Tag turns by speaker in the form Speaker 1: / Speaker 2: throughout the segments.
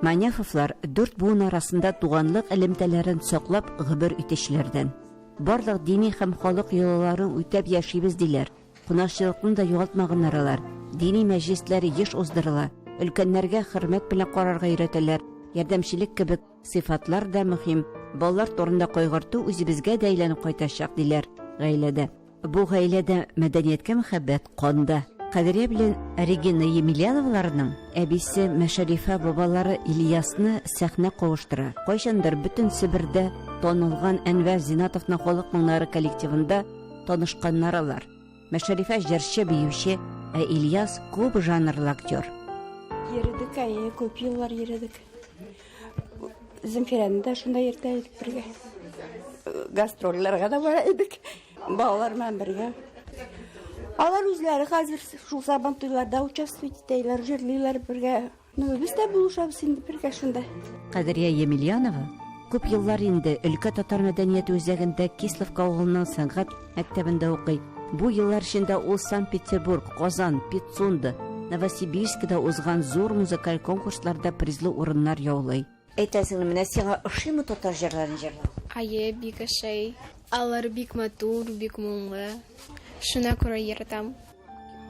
Speaker 1: Маняфовлар дүрт буын арасында туганлык элемтәләрен саклап гомер итүчеләрдән. Барлык дини һәм халык йолаларын үтәп яшибез, диләр. Кунакчылыкны да югалтмаганнар алар. Дини мәҗлесләре еш уздырыла, өлкәннәргә хөрмәт белән карарга өйрәтәләр, ярдәмчелек кебек сыйфатлар да мөһим, балалар турында кайгырту үзебезгә дә әйләнеп кайтачак, диләр гаиләдә. Бу гаиләдә мәдәнияткә мәхәббәт канда. Кадрия белән Регина Емельяноваларның әбисе Мәшәрифә бабалары Ильясны сәхнә кавыштыра. Кайчандыр бөтен Себердә танылган Әнвәр Зинатовның халык моңнары коллективында танышканнар алар. Мәшәрифә җырчы, биюче, ә Ильяс күп жанрлы актер.
Speaker 2: Йөрдек, әйе, күп еллар йөрдек. Земфирәне дә шунда йөртә идек бергә. Гастрольләргә дә бара идек. Балалар белән бергә. Алар үзләре хәзер шул сабантуйларда участвовать итәләр, җырлыйлар бергә. Ну, без дә булышабыз инде бергә шунда.
Speaker 1: Кадрия Емельянова күп еллар инде өлкә татар мәдәнияте үзәгендә Кисловка авылының сәнгать мәктәбендә укый. Бу еллар эчендә ул Санкт-Петербург, Казан, Пицунда, Новосибирскида узган зур музыкаль конкурсларда призлы урыннар яулый. Әйт, сеңлем, менә сиңа ошыймы татар җырларын җырлау?
Speaker 3: Әйе, бик ошый. Алар бик матур, бик моңлы. Шуңа күрә яратам.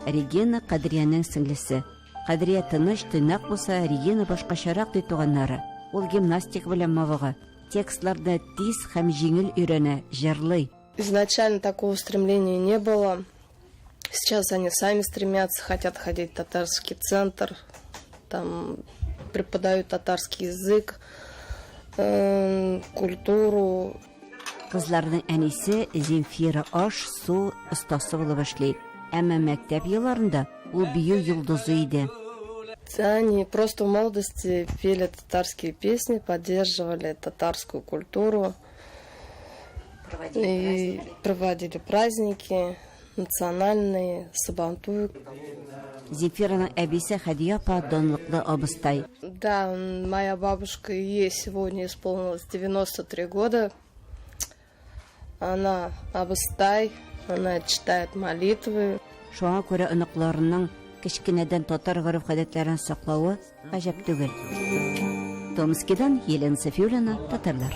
Speaker 1: Регина Кадриянең сеңлесе. Кадрия тыныч, тыйнак булса, Регина башкачарак, ди туганнары. Ул гимнастика белән мавыга. Текстларны тиз һәм җиңел өйрәнә, җырлый.
Speaker 4: Изначально такого стремления не было. Сейчас они сами стремятся, хотят ходить в татарский центр, там преподают татарский язык, культуру.
Speaker 1: Кызларның әнисе Земфира аш-су остасы булып эшли. Әмма мәктәп елларында ул бию йолдызы иде.
Speaker 4: Они просто в молодости пели татарские песни, поддерживали татарскую культуру. Проводили и праздники. Проводили праздники национальные, сабантуй.
Speaker 1: Земфираның әбисе Хәдия апа данлыклы абыстай.
Speaker 4: Да, моя бабушка, ей сегодня исполнилось 93 года. Она абыстай, она читает молитвы.
Speaker 1: Шуңа күрә оныкларының кечкенәдән татар гореф-гадәтләрен саклавы гаҗәп түгел. Томскидан Елена Софиуллина, Татарлар.